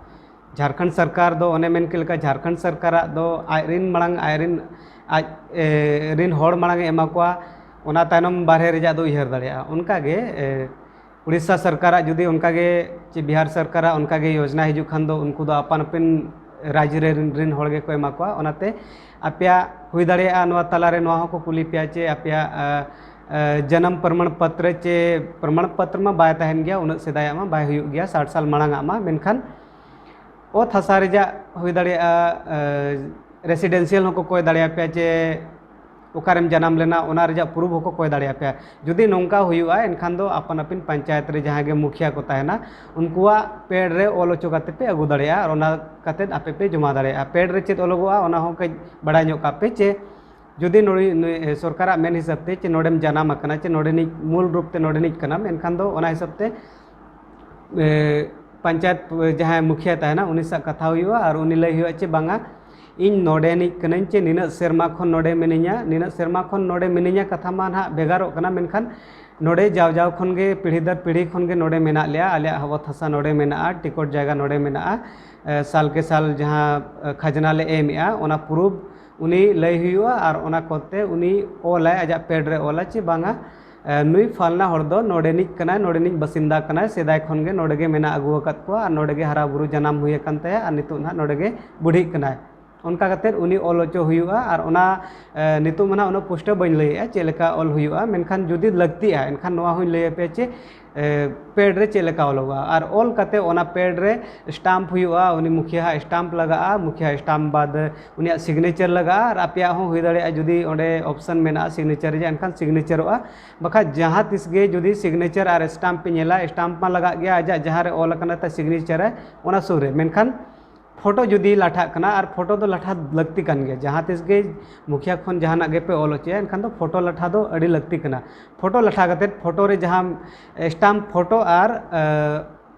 ᱡᱷᱟᱲᱠᱷᱚᱸᱰ ᱥᱚᱨᱠᱟᱨ ᱫᱚ ᱚᱱᱮ ᱢᱮᱱ ᱠᱮᱫ ᱞᱮᱠᱟ, ᱡᱷᱟᱲᱠᱷᱚᱸᱰ ᱥᱚᱨᱠᱟᱨᱟᱜ ᱫᱚ ᱟᱡ ᱨᱮᱱ ᱢᱟᱲᱟᱝ, ᱟᱡ ᱨᱮᱱ, ᱟᱡ, ᱮ, ᱨᱮᱱ ᱦᱚᱲ ᱢᱟᱲᱟᱝ ᱮ ᱮᱢᱟ ᱠᱚᱣᱟ, ᱚᱱᱟ ᱛᱟᱭᱱᱚᱢ ᱵᱟᱨᱦᱮ ᱨᱮᱭᱟᱜ ᱫᱚ ᱩᱭᱦᱟᱹᱨ ᱫᱟᱲᱮᱭᱟᱜᱼᱟ᱾ ᱚᱱᱠᱟ ᱜᱮ, ᱮ, ᱩᱲᱤᱥᱥᱟ ᱥᱚᱨᱠᱟᱨᱟᱜ ᱡᱩᱫᱤ ᱚᱱᱠᱟ ᱜᱮ, ᱪᱮ ᱵᱤᱦᱟᱨ ᱥᱚᱨᱠᱟᱨᱟᱜ ᱚᱱᱠᱟ ᱜᱮ ᱭᱳᱡᱽᱱᱟ ᱦᱤᱡᱩᱜ ᱠᱷᱟᱱ ᱫᱚ, ᱩᱱᱠᱩ ᱫᱚ ᱟᱯᱟᱱ ᱟᱹᱯᱤᱱ ᱨᱟᱡᱽ ᱨᱮ ᱨᱮᱱ, ᱨᱮᱱ ᱦᱚᱲ ᱜᱮᱠᱚ ᱮᱢᱟ ᱠᱚᱣᱟ᱾ ᱚᱱᱟᱛᱮ ᱟᱯᱮᱭᱟᱜ ᱦᱩᱭ ᱫᱟᱲᱮᱭᱟᱜᱼᱟ, ᱱᱚᱣᱟ ᱛᱟᱞᱟᱨᱮ ᱱᱚᱣᱟ ᱦᱚᱸᱠᱚ ᱠᱩᱞᱤ ᱯᱮᱭᱟ ᱪᱮ ᱟᱯᱮᱭᱟᱜ, ᱟ, ᱟ, ᱡᱟᱱᱟᱢ ᱯᱨᱚᱢᱟᱬ ᱯᱚᱛᱨᱚ ᱪᱮ ᱯᱨᱚᱢᱟᱬ ᱯᱚᱛᱨᱚ ᱢᱟ ᱵᱟᱭ ᱛᱟᱦᱮᱱ ᱜᱮᱭᱟ, ᱩᱱᱟᱹᱜ ᱥᱮᱫᱟᱭᱟᱜ ᱢᱟ ᱵᱟᱭ ᱦᱩᱭᱩᱜ ᱜᱮᱭᱟ, ᱥᱟᱴ ᱥᱟᱞ ᱢᱟᱲᱟᱝ ᱟᱜ ᱢᱟ, ᱢᱮᱱᱠᱷᱟᱱ ᱚᱛ ᱦᱟᱥᱟ ᱨᱮᱭᱟᱜ ᱦᱩᱭ ᱫᱟᱲᱮᱭᱟᱜᱼᱟ, ᱟ, residential ᱦᱚᱸᱠᱚ ᱠᱚᱭ ᱫᱟᱲᱮᱭᱟᱯᱮᱭᱟ ᱪᱮ ᱚᱠᱟᱨᱮᱢ ᱡᱟᱱᱟᱢ ᱞᱮᱱᱟ, ᱚᱱᱟ ᱨᱮᱭᱟᱜ proof ᱦᱚᱸᱠᱚ ᱠᱚᱭ ᱫᱟᱲᱮᱭᱟᱯᱮᱭᱟ᱾ ᱡᱩᱫᱤ ᱱᱚᱝᱠᱟ ᱦᱩᱭᱩᱜᱼᱟ, ᱮᱱᱠᱷᱟᱱ ᱫᱚ ᱟᱯᱟᱱ ᱟᱹᱯᱤᱱ ᱯᱚᱧᱪᱟᱭᱮᱛ ᱨᱮ ᱡᱟᱦᱟᱸᱭ ᱜᱮ ᱢᱩᱠᱷᱤᱭᱟᱹ ᱠᱚ ᱛᱟᱦᱮᱱᱟ, ᱩᱱᱠᱩᱣᱟᱜ pad ᱨᱮ ᱚᱞ ᱦᱚᱪᱚ ᱠᱟᱛᱮ ᱯᱮ ᱟᱹᱜᱩ ᱫᱟᱲᱮᱭᱟᱜᱼᱟ ᱟᱨ ᱚᱱᱟ ᱠᱟᱛᱮ ᱟᱯᱮ ᱯᱮ ᱡᱚᱢᱟ ᱫᱟᱲᱮᱭᱟᱜᱼᱟ᱾ Pad ᱨᱮ ᱪᱮᱫ ᱚᱞᱚᱜᱚᱜᱼᱟ, ᱚᱱᱟ ᱦᱚᱸ ᱠᱟᱹᱡ ᱵᱟᱲᱟᱭ ᱧᱚᱜ ᱠᱟᱜ ᱯᱮ ᱪᱮ ᱡᱩᱫᱤ ᱱᱩᱭ, ᱱᱩᱭ, ᱮ, ᱥᱚᱨᱠᱟᱨᱟᱜ ᱢᱮᱱ ᱦᱤᱥᱟᱹᱵ ᱛᱮ ᱪᱮ ᱱᱚᱰᱮᱢ ᱡᱟᱱᱟᱢ ᱟᱠᱟᱱᱟ ᱪᱮ ᱱᱚᱰᱮᱱᱤᱡ ᱢᱩᱞ ᱨᱩᱯ ᱛᱮ ᱱᱚᱰᱮᱱᱤᱡ ᱠᱟᱱᱟᱢ, ᱮᱱᱠᱷᱟᱱ ᱫᱚ ᱚᱱᱟ ᱦᱤᱥᱟᱹᱵ ᱛᱮ, ᱮ, ᱯᱚᱧᱪᱟᱭᱮᱛ, ᱮ, ᱡᱟᱦᱟᱸᱭ ᱢᱩᱠᱷᱤᱭᱟᱹ ᱛᱟᱦᱮᱱᱟ, ᱩᱱᱤ ᱥᱟᱶ ᱠᱟᱛᱷᱟ ᱦᱩᱭᱩᱜᱼᱟ ᱟᱨ ᱩᱱᱤ ᱞᱟᱹᱭ ᱦᱩᱭᱩᱜᱼᱟ ᱪᱮ ᱵᱟᱝᱟ, ᱤᱧ ᱱᱚᱰᱮᱱᱤᱡ ᱠᱟᱹᱱᱟᱹᱧ ᱪᱮ ᱱᱤᱱᱟᱹᱜ ᱥᱮᱨᱢᱟ ᱠᱷᱚᱱ ᱱᱚᱰᱮ ᱢᱤᱱᱟᱹᱧᱟ, ᱱᱤᱱᱟᱹᱜ ᱥᱮᱨᱢᱟ ᱠᱷᱚᱱ ᱱᱚᱰᱮ ᱢᱤᱱᱟᱹᱧᱟ ᱠᱟᱛᱷᱟ ᱢᱟ ᱱᱟᱦᱟᱜ ᱵᱷᱮᱜᱟᱨᱚᱜ ᱠᱟᱱᱟ, ᱢᱮᱱᱠᱷᱟᱱ ᱱᱚᱰᱮ ᱡᱟᱣ ᱡᱟᱣ ᱠᱷᱚᱱ ᱜᱮ, ᱯᱤᱲᱦᱤ ᱫᱟᱨ ᱯᱤᱲᱦᱤ ᱠᱷᱚᱱ ᱜᱮ ᱱᱚᱰᱮ ᱢᱮᱱᱟᱜ ᱞᱮᱭᱟ, ᱟᱞᱮᱭᱟᱜ ᱦᱚ ᱚᱛ ᱦᱟᱥᱟ ᱱᱚᱰᱮ ᱢᱮᱱᱟᱜᱼᱟ, ᱴᱤᱠᱚᱴ ᱡᱟᱭᱜᱟ ᱱᱚᱰᱮ ᱢᱮᱱᱟᱜᱼᱟ, ᱮ, ᱥᱟᱞ ᱠᱮ ᱥᱟᱞ ᱡᱟᱦᱟᱸ, ᱮ, ᱠᱷᱟᱡᱽᱱᱟ ᱞᱮ ᱮᱢᱮᱜᱼᱟ, ᱚᱱᱟ ᱯᱨᱩᱯᱷ ᱩᱱᱤ ᱞᱟᱹᱭ ᱦᱩᱭᱩᱜᱼᱟ ᱟᱨ ᱚᱱᱟ ᱠᱚᱛᱮ ᱩᱱᱤ ᱚᱞᱟᱭ, ᱟᱡᱟᱜ ᱯᱮᱰ ᱨᱮ ᱚᱞᱟ ᱪᱮ ᱵᱟᱝᱟ, ᱮ, ᱱᱩᱭ ᱯᱷᱟᱞᱱᱟ ᱦᱚᱲ ᱫᱚ ᱱᱚᱰᱮᱱᱤᱡ ᱠᱟᱱᱟᱭ, ᱱᱚᱰᱮᱱᱤᱡ ᱵᱟᱥᱤᱱᱫᱟ ᱠᱟᱱᱟᱭ, ᱥᱮᱫᱟᱭ ᱠᱷᱚᱱ ᱜᱮ ᱱᱚᱰᱮ ᱜᱮ ᱢᱮᱱᱟᱜ ᱟᱹᱜᱩ ᱟᱠᱟᱫ ᱠᱚᱣᱟ ᱟᱨ ᱱᱚᱰᱮ ᱜᱮ ᱦᱟᱨᱟ ᱵᱩᱨᱩ ᱡᱟᱱᱟᱢ ᱦᱩᱭ ᱟᱠᱟᱱ ᱛᱟᱭᱟ ᱟᱨ ᱱᱤᱛᱚᱜ ᱱᱟᱦᱟᱜ ᱱᱚᱰᱮ ᱜᱮ ᱵᱩᱰᱷᱤᱜ ᱠᱟᱱᱟᱭ᱾ ᱚᱱᱠᱟ ᱠᱟᱛᱮᱫ ᱩᱱᱤ ᱚᱞ ᱦᱚᱪᱚ ᱦᱩᱭᱩᱜᱼᱟ᱾ ᱟᱨ ᱚᱱᱟ, ᱮ, ᱱᱤᱛᱚᱜ ᱢᱟ ᱱᱟᱦᱟᱜ ᱩᱱᱟᱹᱜ ᱯᱩᱥᱴᱟᱹᱣ ᱵᱟᱹᱧ ᱞᱟᱹᱭᱮᱜᱼᱟ ᱪᱮᱫ ᱞᱮᱠᱟ ᱚᱞ ᱦᱩᱭᱩᱜᱼᱟ, ᱢᱮᱱᱠᱷᱟᱱ ᱡᱩᱫᱤ ᱞᱟᱹᱠᱛᱤᱜᱼᱟ ᱮᱱᱠᱷᱟᱱ ᱱᱚᱣᱟ ᱦᱚᱸᱧ ᱞᱟᱹᱭ ᱟᱯᱮᱭᱟ ᱪᱮ, ᱮ, ᱯᱮᱰ ᱨᱮ ᱪᱮᱫ ᱞᱮᱠᱟ ᱚᱞᱚᱜᱼᱟ᱾ ᱟᱨ ᱚᱞ ᱠᱟᱛᱮ ᱚᱱᱟ ᱯᱮᱰ ᱨᱮ ᱥᱴᱟᱢᱯ ᱦᱩᱭᱩᱜᱼᱟ, ᱩᱱᱤ ᱢᱩᱠᱷᱤᱭᱟᱹ ᱦᱟᱜ ᱥᱴᱟᱢᱯ ᱞᱟᱜᱟᱜᱼᱟ, ᱢᱩᱠᱷᱤᱭᱟᱹ ᱥᱴᱟᱢᱯ ᱵᱟᱫ ᱩᱱᱤᱭᱟᱜ ᱥᱤᱜᱽᱱᱮᱪᱟᱨ ᱞᱟᱜᱟᱜᱼᱟ᱾ ᱟᱨ ᱟᱯᱮᱭᱟᱜ ᱦᱚᱸ ᱦᱩᱭ ᱫᱟᱲᱮᱭᱟᱜᱼᱟ, ᱡᱩᱫᱤ ᱚᱸᱰᱮ ᱚᱯᱥᱚᱱ ᱢᱮᱱᱟᱜᱼᱟ ᱥᱤᱜᱽᱱᱮᱪᱟᱨ ᱨᱮᱭᱟᱜ, ᱮᱱᱠᱷᱟᱱ ᱥᱤᱜᱽᱱᱮᱪᱟᱨᱚᱜᱼᱟ᱾ ᱵᱟᱠᱷᱟᱡ ᱡᱟᱦᱟᱸ ᱛᱤᱥ ᱜᱮ ᱡᱩᱫᱤ ᱥᱤᱜᱽᱱᱮᱪᱟᱨ ᱟᱨ ᱥᱴᱟᱢᱯ ᱯᱮ ᱧᱮᱞᱟ, ᱥᱴᱟᱢᱯ ᱢᱟ ᱞᱟᱜᱟᱜ ᱜᱮᱭᱟ, ᱟᱡᱟᱜ ᱡᱟᱦᱟᱸ ᱨᱮ ᱚᱞ ᱟᱠᱟᱱᱟ ᱛᱟᱭ ᱥᱤᱜᱽᱱᱮᱪᱟᱨ ᱨᱮ, ᱚᱱᱟ ᱥᱩᱨ ᱨᱮ, ᱢᱮᱱᱠᱷᱟᱱ ᱯᱷᱳᱴᱳ ᱡᱩᱫᱤ ᱞᱟᱴᱷᱟᱜ ᱠᱟᱱᱟ, ᱟᱨ ᱯᱷᱳᱴᱳ ᱫᱚ ᱞᱟᱴᱷᱟ ᱞᱟᱹᱠᱛᱤ ᱠᱟᱱ ᱜᱮᱭᱟ, ᱡᱟᱦᱟᱸ ᱛᱤᱥ ᱜᱮ ᱢᱩᱠᱷᱤᱭᱟᱹ ᱠᱷᱚᱱ ᱡᱟᱦᱟᱱᱟᱜ ᱜᱮᱯᱮ ᱚᱞ ᱦᱚᱪᱚᱭᱟ, ᱮᱱᱠᱷᱟᱱ ᱫᱚ ᱯᱷᱳᱴᱳ ᱞᱟᱴᱷᱟ ᱫᱚ ᱟᱹᱰᱤ ᱞᱟᱹᱠᱛᱤ ᱠᱟᱱᱟ᱾ ᱯᱷᱳᱴᱳ ᱞᱟᱴᱷᱟ ᱠᱟᱛᱮᱫ ᱯᱷᱳᱴᱳ ᱨᱮ ᱡᱟᱦᱟᱸ ᱥᱴᱟᱢᱯ ᱯᱷᱳᱴᱳ ᱟᱨ, ᱮ,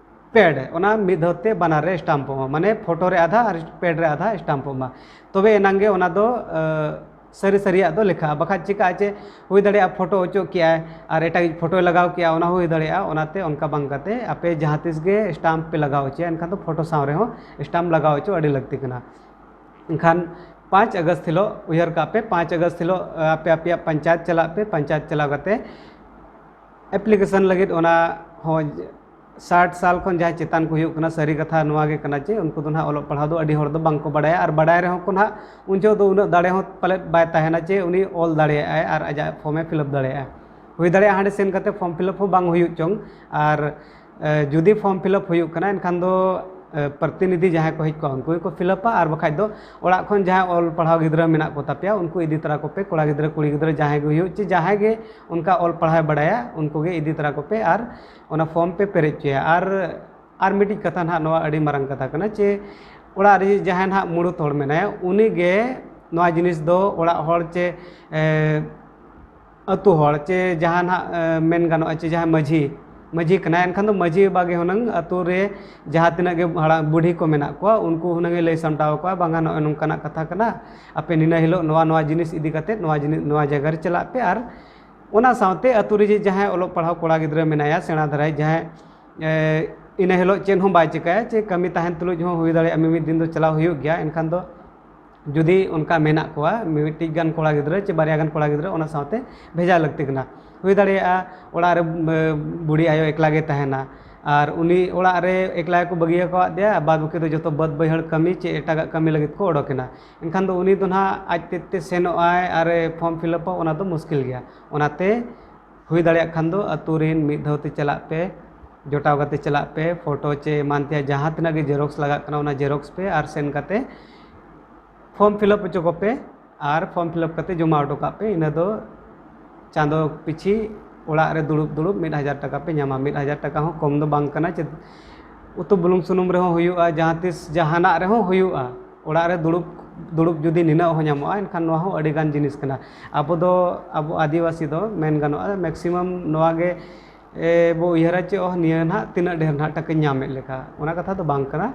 ᱯᱮᱰ, ᱚᱱᱟ ᱢᱤᱫ ᱫᱷᱟᱣ ᱛᱮ ᱵᱟᱱᱟᱨ ᱨᱮ ᱥᱴᱟᱢᱯᱚᱜ ᱢᱟ, ᱢᱟᱱᱮ ᱯᱷᱳᱴᱳ ᱨᱮ ᱟᱫᱷᱟ ᱟᱨ ᱯᱮᱰ ᱨᱮ ᱟᱫᱷᱟ ᱥᱴᱟᱢᱯᱚᱜ ᱢᱟ, ᱛᱚᱵᱮ ᱮᱱᱟᱝ ᱜᱮ ᱚᱱᱟ ᱫᱚ, ᱮ, ᱥᱟᱹᱨᱤ ᱥᱟᱹᱨᱤᱭᱟᱜ ᱫᱚ ᱞᱮᱠᱷᱟᱜᱼᱟ᱾ ᱵᱟᱠᱷᱟᱡ ᱪᱤᱠᱟᱹᱜᱼᱟ ᱪᱮ, ᱦᱩᱭ ᱫᱟᱲᱮᱭᱟᱜᱼᱟ ᱯᱷᱳᱴᱳ ᱚᱪᱚᱜ ᱠᱮᱜᱼᱟᱭ ᱟᱨ ᱮᱴᱟᱜᱤᱡ ᱯᱷᱳᱴᱳᱭ ᱞᱟᱜᱟᱣ ᱠᱮᱜᱼᱟ, ᱚᱱᱟ ᱦᱚᱸ ᱦᱩᱭ ᱫᱟᱲᱮᱭᱟᱜᱼᱟ᱾ ᱚᱱᱟᱛᱮ ᱚᱱᱠᱟ ᱵᱟᱝ ᱠᱟᱛᱮ ᱟᱯᱮ ᱡᱟᱦᱟᱸ ᱛᱤᱥ ᱜᱮ ᱥᱴᱟᱢᱯ ᱯᱮ ᱞᱟᱜᱟᱣ ᱦᱚᱪᱚᱭᱟ, ᱮᱱᱠᱷᱟᱱ ᱫᱚ ᱯᱷᱳᱴᱳ ᱥᱟᱶ ᱨᱮᱦᱚᱸ ᱥᱴᱟᱢᱯ ᱞᱟᱜᱟᱣ ᱦᱚᱪᱚ ᱟᱹᱰᱤ ᱞᱟᱹᱠᱛᱤ ᱠᱟᱱᱟ᱾ ᱮᱱᱠᱷᱟᱱ ᱯᱟᱸᱪ ᱟᱜᱚᱥᱴ ᱦᱤᱞᱳᱜ, ᱩᱭᱦᱟᱹᱨ ᱠᱟᱜ ᱯᱮ, ᱯᱟᱸᱪ ᱟᱜᱚᱥᱴ ᱦᱤᱞᱳᱜ, ᱟᱯᱮ ᱟᱯᱮᱭᱟᱜ ᱯᱚᱧᱪᱟᱭᱮᱛ ᱪᱟᱞᱟᱜ ᱯᱮ᱾ ᱯᱚᱧᱪᱟᱭᱮᱛ ᱪᱟᱞᱟᱣ ᱠᱟᱛᱮ ᱮᱯᱞᱤᱠᱮᱥᱚᱱ ᱞᱟᱹᱜᱤᱫ ᱚᱱᱟ ᱦᱚᱸ ᱥᱟᱴ ᱥᱟᱞ ᱠᱷᱚᱱ ᱡᱟᱦᱟᱸᱭ ᱪᱮᱛᱟᱱ ᱠᱚ ᱦᱩᱭᱩᱜ ᱠᱟᱱᱟ, ᱥᱟᱹᱨᱤ ᱠᱟᱛᱷᱟ ᱱᱚᱣᱟ ᱜᱮ ᱠᱟᱱᱟ ᱪᱮ ᱩᱱᱠᱩ ᱫᱚ ᱱᱟᱦᱟᱜ ᱚᱞᱚᱜ ᱯᱟᱲᱦᱟᱣ ᱫᱚ ᱟᱹᱰᱤ ᱦᱚᱲ ᱫᱚ ᱵᱟᱝ ᱠᱚ ᱵᱟᱲᱟᱭᱟ, ᱟᱨ ᱵᱟᱰᱟᱭ ᱨᱮᱦᱚᱸ ᱠᱚ ᱱᱟᱦᱟᱜ ᱩᱱ ᱡᱚᱦᱚᱜ ᱫᱚ ᱩᱱᱟᱹᱜ ᱫᱟᱲᱮ ᱦᱚᱸ ᱯᱟᱞᱮᱫ ᱵᱟᱭ ᱛᱟᱦᱮᱱᱟ ᱪᱮ ᱩᱱᱤ ᱚᱞ ᱫᱟᱲᱮᱭᱟᱜᱼᱟᱭ ᱟᱨ ᱟᱡᱟᱜ ᱯᱷᱚᱨᱢ ᱮ ᱯᱷᱤᱞᱟᱯ ᱫᱟᱲᱮᱭᱟᱜᱼᱟ᱾ ᱦᱩᱭ ᱫᱟᱲᱮᱭᱟᱜᱼᱟ ᱦᱟᱸᱰᱮ ᱥᱮᱱ ᱠᱟᱛᱮ ᱯᱷᱚᱨᱢ ᱯᱷᱤᱞᱟᱯ ᱦᱚᱸ ᱵᱟᱝ ᱦᱩᱭᱩᱜ ᱪᱚᱝ, ᱟᱨ, ᱮ, ᱡᱩᱫᱤ ᱯᱷᱚᱨᱢ ᱯᱷᱤᱞᱟᱯ ᱦᱩᱭᱩᱜ ᱠᱟᱱᱟ ᱮᱱᱠᱷᱟᱱ ᱫᱚ, ᱮ, ᱯᱨᱚᱛᱤᱱᱤᱫᱷᱤ ᱡᱟᱦᱟᱸᱭ ᱠᱚ ᱦᱮᱡ ᱠᱚᱜᱼᱟ ᱩᱱᱠᱩ ᱜᱮᱠᱚ ᱯᱷᱤᱞᱟᱯᱟ, ᱟᱨ ᱵᱟᱠᱷᱟᱡ ᱫᱚ ᱚᱲᱟᱜ ᱠᱷᱚᱱ ᱡᱟᱦᱟᱸᱭ ᱚᱞ ᱯᱟᱲᱦᱟᱣ ᱜᱤᱫᱽᱨᱟᱹ ᱢᱮᱱᱟᱜ ᱠᱚ ᱛᱟᱯᱮᱭᱟ ᱩᱱᱠᱩ ᱤᱫᱤ ᱛᱚᱨᱟ ᱠᱚᱯᱮ, ᱠᱚᱲᱟ ᱜᱤᱫᱽᱨᱟᱹ ᱠᱩᱲᱤ ᱜᱤᱫᱽᱨᱟᱹ ᱡᱟᱦᱟᱸᱭ ᱜᱮ ᱦᱩᱭᱩᱜ ᱪᱮ ᱡᱟᱦᱟᱸᱭ ᱜᱮ ᱚᱱᱠᱟ ᱚᱞ ᱯᱟᱲᱦᱟᱣ ᱵᱟᱲᱟᱭᱟ ᱩᱱᱠᱩ ᱜᱮ ᱤᱫᱤ ᱛᱚᱨᱟ ᱠᱚᱯᱮ ᱟᱨ ᱚᱱᱟ ᱯᱷᱚᱨᱢ ᱯᱮ ᱯᱮᱨᱮᱡ ᱦᱚᱪᱚᱭᱟ᱾ ᱟᱨ, ᱟᱨ ᱢᱤᱫᱴᱤᱡ ᱠᱟᱛᱷᱟ ᱱᱟᱦᱟᱜ, ᱱᱚᱣᱟ ᱟᱹᱰᱤ ᱢᱟᱨᱟᱝ ᱠᱟᱛᱷᱟ ᱠᱟᱱᱟ ᱪᱮ ᱚᱲᱟᱜ ᱨᱮ ᱡᱟᱦᱟᱸᱭ ᱱᱟᱦᱟᱜ ᱢᱩᱲᱩᱫ ᱦᱚᱲ ᱢᱮᱱᱟᱭᱟ ᱩᱱᱤ ᱜᱮ ᱱᱚᱣᱟ ᱡᱤᱱᱤᱥ ᱫᱚ ᱚᱲᱟᱜ ᱦᱚᱲ ᱪᱮ, ᱮ, ᱟᱹᱛᱩ ᱦᱚᱲ ᱪᱮ ᱡᱟᱦᱟᱸ ᱱᱟᱦᱟᱜ, ᱮ, ᱢᱮᱱ ᱜᱟᱱᱚᱜᱼᱟ ᱪᱮ ᱡᱟᱦᱟᱸᱭ ᱢᱟᱹᱡᱷᱤ, ᱢᱟᱹᱡᱷᱤ ᱠᱟᱱᱟᱭ, ᱮᱱᱠᱷᱟᱱ ᱫᱚ ᱢᱟᱹᱡᱷᱤ ᱵᱟᱵᱟ ᱜᱮ ᱦᱩᱱᱟᱹᱝ ᱟᱹᱛᱩ ᱨᱮ ᱡᱟᱦᱟᱸ ᱛᱤᱱᱟᱹᱜ ᱜᱮ ᱦᱟᱲᱟᱢ ᱵᱩᱰᱷᱤ ᱠᱚ ᱢᱮᱱᱟᱜ ᱠᱚᱣᱟ, ᱩᱱᱠᱩ ᱦᱩᱱᱟᱹᱝ ᱮ ᱞᱟᱹᱭ ᱥᱟᱢᱴᱟᱣ ᱟᱠᱚᱣᱟ, "ᱵᱟᱝᱟ, ᱱᱚᱜᱼᱚᱭ ᱱᱚᱝᱠᱟᱱᱟᱜ ᱠᱟᱛᱷᱟ ᱠᱟᱱᱟ, ᱟᱯᱮ ᱱᱤᱱᱟᱹ ᱦᱤᱞᱳᱜ ᱱᱚᱣᱟ, ᱱᱚᱣᱟ ᱡᱤᱱᱤᱥ ᱤᱫᱤ ᱠᱟᱛᱮ ᱱᱚᱣᱟ ᱡᱤᱱᱤᱥ, ᱱᱚᱣᱟ ᱡᱟᱭᱜᱟ ᱨᱮ ᱪᱟᱞᱟᱜ ᱯᱮ, ᱟᱨ ᱚᱱᱟ ᱥᱟᱶᱛᱮ ᱟᱹᱛᱩ ᱨᱮ ᱡᱮ ᱡᱟᱦᱟᱸᱭ ᱚᱞᱚᱜ ᱯᱟᱲᱦᱟᱣ ᱠᱚᱲᱟ ᱜᱤᱫᱽᱨᱟᱹ ᱢᱮᱱᱟᱭᱟ, ᱥᱮᱬᱟ ᱫᱷᱟᱨᱟᱭ, ᱡᱟᱦᱟᱸᱭ, ᱮ, ᱤᱱᱟᱹ ᱦᱤᱞᱳᱜ ᱪᱮᱫ ᱦᱚᱸ ᱵᱟᱭ ᱪᱤᱠᱟᱹᱭᱟ, ᱪᱮ ᱠᱟᱹᱢᱤ ᱛᱟᱦᱮᱱ ᱛᱩᱞᱩᱡ ᱦᱚᱸ ᱦᱩᱭ ᱫᱟᱲᱮᱭᱟᱜᱼᱟ, ᱢᱤᱢᱤᱫ ᱫᱤᱱ ᱫᱚ ᱪᱟᱞᱟᱣ ᱦᱩᱭᱩᱜ ᱜᱮᱭᱟ, ᱮᱱᱠᱷᱟᱱ ᱫᱚ ᱡᱩᱫᱤ ᱚᱱᱠᱟ ᱢᱮᱱᱟᱜ ᱠᱚᱣᱟ, ᱢᱤᱢᱤᱫᱴᱤᱡ ᱜᱟᱱ ᱠᱚᱲᱟ ᱜᱤᱫᱽᱨᱟᱹ ᱪᱮ ᱵᱟᱨᱭᱟ ᱜᱟᱱ ᱠᱚᱲᱟ ᱜᱤᱫᱽᱨᱟᱹ, ᱚᱱᱟ ᱥᱟᱶᱛᱮ ᱵᱷᱮᱡᱟ ᱞᱟᱹᱠᱛᱤ ᱠᱟᱱᱟ᱾ ᱦᱩᱭ ᱫᱟᱲᱮᱭᱟᱜᱼᱟ ᱚᱲᱟᱜ ᱨᱮ, ᱮ, ᱵᱩᱰᱷᱤ ᱟᱭᱳ ᱮᱠᱞᱟ ᱜᱮ ᱛᱟᱦᱮᱱᱟ, ᱟᱨ ᱩᱱᱤ ᱚᱲᱟᱜ ᱨᱮ ᱮᱠᱞᱟ ᱜᱮᱠᱚ ᱵᱟᱹᱜᱤ ᱟᱠᱟᱫ ᱫᱮᱭᱟ, ᱵᱟᱫ ᱵᱟᱹᱠᱤ ᱫᱚ ᱡᱚᱛᱚ ᱵᱟᱹᱫᱽ ᱵᱟᱹᱭᱦᱟᱹᱲ ᱠᱟᱹᱢᱤ ᱪᱮ ᱮᱴᱟᱜᱟᱜ ᱠᱟᱹᱢᱤ ᱞᱟᱹᱜᱤᱫ ᱠᱚ ᱚᱰᱚᱠ ᱮᱱᱟ, ᱮᱱᱠᱷᱟᱱ ᱫᱚ ᱩᱱᱤ ᱫᱚ ᱱᱟᱦᱟᱜ ᱟᱡ ᱛᱮᱫ ᱛᱮ ᱥᱮᱱᱚᱜ ᱟᱭ ᱟᱨ ᱮ form fill up ᱟ, ᱚᱱᱟ ᱫᱚ ᱢᱩᱥᱠᱤᱞ ᱜᱮᱭᱟ᱾ ᱚᱱᱟᱛᱮ ᱦᱩᱭ ᱫᱟᱲᱮᱭᱟᱜ ᱠᱷᱟᱱ ᱫᱚ ᱟᱹᱛᱩ ᱨᱮᱱ ᱢᱤᱫ ᱫᱷᱟᱣ ᱛᱮ ᱪᱟᱞᱟᱜ ᱯᱮ, ᱡᱚᱴᱟᱣ ᱠᱟᱛᱮ ᱪᱟᱞᱟᱜ ᱯᱮ, ᱯᱷᱳᱴᱳ ᱪᱮ ᱮᱢᱟᱱ ᱛᱮᱭᱟᱜ ᱡᱟᱦᱟᱸ ᱛᱤᱱᱟᱹᱜ ᱜᱮ ᱡᱮᱨᱚᱠᱥ ᱞᱟᱜᱟᱜ ᱠᱟᱱᱟ, ᱚᱱᱟ ᱡᱮᱨᱚᱠᱥ ᱯᱮ ᱟᱨ ᱥᱮᱱ ᱠᱟᱛᱮ form fill up ᱦᱚᱪᱚ ᱠᱚᱯᱮ ᱟᱨ form fill up ᱠᱟᱛᱮ ᱡᱚᱢᱟ ᱦᱚᱴᱚ ᱠᱟᱜ ᱯᱮ᱾ ᱤᱱᱟᱹ ᱫᱚ ᱪᱟᱸᱫᱚ ᱯᱤᱪᱷᱤ ᱚᱲᱟᱜ ᱨᱮ ᱫᱩᱲᱩᱵ ᱫᱩᱲᱩᱵ ᱢᱤᱫ ᱦᱟᱡᱟᱨ ᱴᱟᱠᱟ ᱯᱮ ᱧᱟᱢᱟ᱾ ᱢᱤᱫ ᱦᱟᱡᱟᱨ ᱴᱟᱠᱟ ᱦᱚᱸ ᱠᱚᱢ ᱫᱚ ᱵᱟᱝ ᱠᱟᱱᱟ᱾ ᱪᱮᱫ ᱩᱛᱩ ᱵᱩᱞᱩᱝ ᱥᱩᱱᱩᱢ ᱨᱮᱦᱚᱸ ᱦᱩᱭᱩᱜᱼᱟ, ᱡᱟᱦᱟᱸ ᱛᱤᱥ ᱡᱟᱦᱟᱱᱟᱜ ᱨᱮᱦᱚᱸ ᱦᱩᱭᱩᱜᱼᱟ᱾ ᱚᱲᱟᱜ ᱨᱮ ᱫᱩᱲᱩᱵ ᱫᱩᱲᱩᱵ ᱡᱩᱫᱤ ᱱᱤᱱᱟᱹᱜ ᱦᱚᱸ ᱧᱟᱢᱚᱜᱼᱟ, ᱮᱱᱠᱷᱟᱱ ᱱᱚᱣᱟ ᱦᱚᱸ ᱟᱹᱰᱤ ᱜᱟᱱ ᱡᱤᱱᱤᱥ ᱠᱟᱱᱟ᱾ ᱟᱵᱚ ᱫᱚ, ᱟᱵᱚ ᱟᱹᱫᱤᱵᱟᱹᱥᱤ ᱫᱚ ᱢᱮᱱ ᱜᱟᱱᱚᱜᱼᱟ maximum ᱱᱚᱣᱟ ᱜᱮ, ᱮ, ᱵᱚ ᱩᱭᱦᱟᱹᱨᱟ ᱪᱮ, "ᱚᱦ, ᱱᱤᱭᱟᱹ ᱱᱟᱦᱟᱜ ᱛᱤᱱᱟᱹᱜ ᱰᱷᱮᱨ ᱱᱟᱦᱟᱜ ᱴᱟᱠᱟᱧ ᱧᱟᱢᱮᱫ ᱞᱮᱠᱟ", ᱚᱱᱟ ᱠᱟᱛᱷᱟ ᱫᱚ ᱵᱟᱝ ᱠᱟᱱᱟ᱾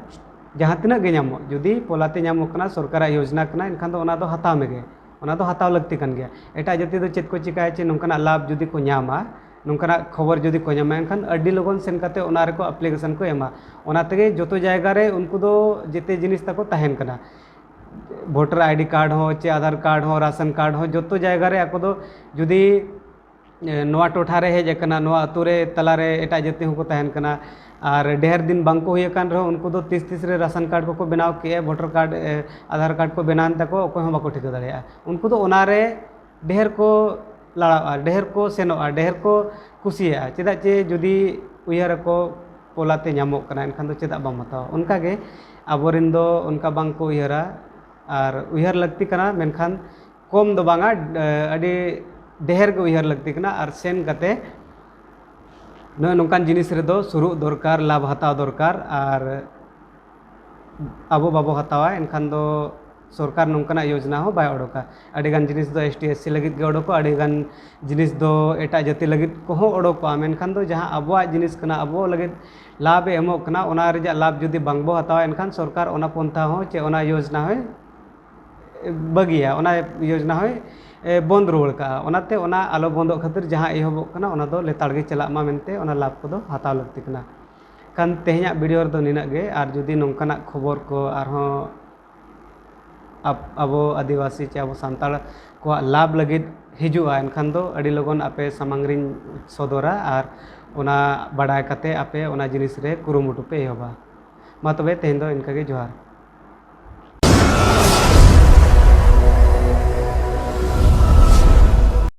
ᱡᱟᱦᱟᱸ ᱛᱤᱱᱟᱹᱜ ᱜᱮ ᱧᱟᱢᱚᱜ, ᱡᱩᱫᱤ ᱯᱚᱞᱟᱛᱮ ᱧᱟᱢᱚᱜ ᱠᱟᱱᱟ, ᱥᱚᱨᱠᱟᱨᱟᱜ ᱭᱳᱡᱽᱱᱟ ᱠᱟᱱᱟ, ᱮᱱᱠᱷᱟᱱ ᱫᱚ ᱚᱱᱟ ᱫᱚ ᱦᱟᱛᱟᱣ ᱢᱮᱜᱮ, ᱚᱱᱟ ᱫᱚ ᱦᱟᱛᱟᱣ ᱞᱟᱹᱠᱛᱤ ᱠᱟᱱ ᱜᱮᱭᱟ᱾ ᱮᱴᱟᱜ ᱡᱟᱹᱛᱤ ᱫᱚ ᱪᱮᱫ ᱠᱚ ᱪᱤᱠᱟᱹᱭᱟ ᱪᱮ, ᱱᱚᱝᱠᱟᱱᱟᱜ ᱞᱟᱵᱷ ᱡᱩᱫᱤ ᱠᱚ ᱧᱟᱢᱟ, ᱱᱚᱝᱠᱟᱱᱟᱜ ᱠᱷᱚᱵᱚᱨ ᱡᱩᱫᱤ ᱠᱚ ᱧᱟᱢᱟ, ᱮᱱᱠᱷᱟᱱ ᱟᱹᱰᱤ ᱞᱚᱜᱚᱱ ᱥᱮᱱ ᱠᱟᱛᱮ ᱚᱱᱟ ᱨᱮᱠᱚ application ᱠᱚ ᱮᱢᱟ᱾ ᱚᱱᱟ ᱛᱮᱜᱮ ᱡᱚᱛᱚ ᱡᱟᱭᱜᱟ ᱨᱮ ᱩᱱᱠᱩ ᱫᱚ ᱡᱮᱛᱮ ᱡᱤᱱᱤᱥ ᱛᱟᱠᱚ ᱛᱟᱦᱮᱱ ᱠᱟᱱᱟ, voter ID card ᱦᱚᱸ ᱪᱮ ᱟᱫᱷᱟᱨ card ᱦᱚᱸ, ᱨᱟᱥᱚᱱ ᱠᱟᱨᱰ ᱦᱚᱸ, ᱡᱚᱛᱚ ᱡᱟᱭᱜᱟ ᱨᱮ ᱟᱠᱚ ᱫᱚ ᱡᱩᱫᱤ, ᱮ, ᱱᱚᱣᱟ ᱴᱚᱴᱷᱟ ᱨᱮ ᱦᱮᱡ ᱟᱠᱟᱱᱟ, ᱱᱚᱣᱟ ᱟᱹᱛᱩ ᱨᱮ ᱛᱟᱞᱟ ᱨᱮ ᱮᱴᱟᱜ ᱡᱟᱹᱛᱤ ᱦᱚᱸᱠᱚ ᱛᱟᱦᱮᱱ ᱠᱟᱱᱟ, ᱟᱨ ᱰᱷᱮᱨ ᱫᱤᱱ ᱵᱟᱝ ᱠᱚ ᱦᱩᱭ ᱟᱠᱟᱱ ᱨᱮᱦᱚᱸ ᱩᱱᱠᱩ ᱫᱚ ᱛᱤᱥ ᱛᱤᱥ ᱨᱮ ᱨᱟᱥᱚᱱ ᱠᱟᱨᱰ ᱠᱚᱠᱚ ᱵᱮᱱᱟᱣ ᱠᱮᱜᱼᱟ, ᱵᱷᱳᱴᱟᱨ ᱠᱟᱨᱰ, ᱮ, ᱟᱫᱷᱟᱨ ᱠᱟᱨᱰ ᱠᱚ ᱵᱮᱱᱟᱣᱮᱱ ᱛᱟᱠᱚᱣᱟ, ᱚᱠᱚᱭ ᱦᱚᱸ ᱵᱟᱠᱚ ᱴᱷᱤᱠᱟᱹ ᱫᱟᱲᱮᱭᱟᱜᱼᱟ᱾ ᱩᱱᱠᱩ ᱫᱚ ᱚᱱᱟ ᱨᱮ ᱰᱷᱮᱨ ᱠᱚ ᱞᱟᱲᱟᱜᱼᱟ, ᱰᱷᱮᱨ ᱠᱚ ᱥᱮᱱᱚᱜᱼᱟ, ᱰᱷᱮᱨ ᱠᱚ ᱠᱩᱥᱤᱭᱟᱜᱼᱟ᱾ ᱪᱮᱫᱟᱜ ᱪᱮ ᱡᱩᱫᱤ ᱩᱭᱦᱟᱹᱨ ᱟᱠᱚ ᱯᱚᱞᱟᱛᱮ ᱧᱟᱢᱚᱜ ᱠᱟᱱᱟ, ᱮᱱᱠᱷᱟᱱ ᱫᱚ ᱪᱮᱫᱟᱜ ᱵᱟᱢ ᱦᱟᱛᱟᱣᱟ? ᱚᱱᱠᱟ ᱜᱮ ᱟᱵᱚᱨᱮᱱ ᱫᱚ ᱚᱱᱠᱟ ᱵᱟᱝ ᱠᱚ ᱩᱭᱦᱟᱹᱨᱟ, ᱟᱨ ᱩᱭᱦᱟᱹᱨ ᱞᱟᱹᱠᱛᱤ ᱠᱟᱱᱟ, ᱢᱮᱱᱠᱷᱟᱱ ᱠᱚᱢ ᱫᱚ ᱵᱟᱝᱟ, ᱮ, ᱟᱹᱰᱤ ᱰᱷᱮᱨ ᱜᱮ ᱩᱭᱦᱟᱹᱨ ᱞᱟᱹᱠᱛᱤ ᱠᱟᱱᱟ᱾ ᱟᱨ ᱥᱮᱱ ᱠᱟᱛᱮ ᱱᱚᱜᱼᱚᱭ ᱱᱚᱝᱠᱟᱱ ᱡᱤᱱᱤᱥ ᱨᱮᱫᱚ ᱥᱩᱨᱩᱜ ᱫᱚᱨᱠᱟᱨ, ᱞᱟᱵᱷ ᱦᱟᱛᱟᱣ ᱫᱚᱨᱠᱟᱨ᱾ ᱟᱨ ᱟᱵᱚ ᱵᱟᱵᱚ ᱦᱟᱛᱟᱣᱟ, ᱮᱱᱠᱷᱟᱱ ᱫᱚ ᱥᱚᱨᱠᱟᱨ ᱱᱚᱝᱠᱟᱱᱟᱜ ᱭᱳᱡᱽᱱᱟ ᱦᱚᱸ ᱵᱟᱭ ᱚᱰᱚᱠᱟ᱾ ᱟᱹᱰᱤᱜᱟᱱ ᱡᱤᱱᱤᱥ ᱫᱚ ᱮᱥ ᱴᱤ ᱮᱥ ᱥᱤ ᱞᱟᱹᱜᱤᱫ ᱜᱮ ᱚᱰᱚᱠᱚᱜᱼᱟ, ᱟᱹᱰᱤᱜᱟᱱ ᱡᱤᱱᱤᱥ ᱫᱚ ᱮᱴᱟᱜ ᱡᱟᱹᱛᱤ ᱞᱟᱹᱜᱤᱫ ᱠᱚᱦᱚᱸ ᱚᱰᱚᱠᱚᱜᱼᱟ, ᱢᱮᱱᱠᱷᱟᱱ ᱫᱚ ᱡᱟᱦᱟᱸ ᱟᱵᱚᱣᱟᱜ ᱡᱤᱱᱤᱥ ᱠᱟᱱᱟ, ᱟᱵᱚ ᱞᱟᱹᱜᱤᱫ ᱞᱟᱵᱷ ᱮ ᱮᱢᱚᱜ ᱠᱟᱱᱟ, ᱚᱱᱟ ᱨᱮᱭᱟᱜ ᱞᱟᱵᱷ ᱡᱩᱫᱤ ᱵᱟᱝᱵᱚ ᱦᱟᱛᱟᱣᱟ, ᱮᱱᱠᱷᱟᱱ ᱥᱚᱨᱠᱟᱨ ᱚᱱᱟ ᱯᱚᱱᱛᱷᱟ ᱦᱚᱸ ᱪᱮ ᱚᱱᱟ ᱭᱳᱡᱽᱱᱟ ᱦᱚᱸᱭ ᱵᱟᱹᱜᱤᱭᱟ, ᱚᱱᱟ ᱭᱳᱡᱽᱱᱟ ᱦᱚᱸᱭ, ᱮ, ᱵᱚᱱᱫ ᱨᱩᱣᱟᱹᱲ ᱠᱟᱜᱼᱟ᱾ ᱚᱱᱟᱛᱮ ᱚᱱᱟ ᱟᱞᱚ ᱵᱚᱱᱫᱚᱜ ᱠᱷᱟᱹᱛᱤᱨ ᱡᱟᱦᱟᱸ ᱮᱦᱚᱵᱚᱜ ᱠᱟᱱᱟ, ᱚᱱᱟ ᱫᱚ ᱞᱮᱛᱟᱲ ᱜᱮ ᱪᱟᱞᱟᱜ ᱢᱟ ᱢᱮᱱᱛᱮ ᱚᱱᱟ ᱞᱟᱵᱷ ᱠᱚᱫᱚ ᱦᱟᱛᱟᱣ ᱞᱟᱹᱠᱛᱤ ᱠᱟᱱᱟ᱾ ᱠᱷᱟᱱ ᱛᱮᱦᱮᱧᱟᱜ video ᱨᱮᱫᱚ ᱱᱤᱱᱟᱹᱜ ᱜᱮ, ᱟᱨ ᱡᱩᱫᱤ ᱱᱚᱝᱠᱟᱱᱟᱜ ᱠᱷᱚᱵᱚᱨ ᱠᱚ ᱟᱨᱦᱚᱸ ᱟᱵ-, ᱟᱵᱚ ᱟᱹᱫᱤᱵᱟᱹᱥᱤ ᱪᱮ ᱟᱵᱚ ᱥᱟᱱᱛᱟᱲ ᱠᱚᱣᱟᱜ ᱞᱟᱵᱷ ᱞᱟᱹᱜᱤᱫ ᱦᱤᱡᱩᱜᱼᱟ, ᱮᱱᱠᱷᱟᱱ ᱫᱚ ᱟᱹᱰᱤ ᱞᱚᱜᱚᱱ ᱟᱯᱮ ᱥᱟᱢᱟᱝ ᱨᱤᱧ ᱥᱚᱫᱚᱨᱟ, ᱟᱨ ᱚᱱᱟ ᱵᱟᱰᱟᱭ ᱠᱟᱛᱮ ᱟᱯᱮ ᱚᱱᱟ ᱡᱤᱱᱤᱥ ᱨᱮ ᱠᱩᱨᱩᱢᱩᱴᱩ ᱯᱮ ᱮᱦᱚᱵᱟ᱾ ᱢᱟ ᱛᱚᱵᱮ ᱛᱮᱦᱮᱧ ᱫᱚ ᱤᱱᱠᱟᱹ ᱜᱮ, ᱡᱚᱦᱟᱨ᱾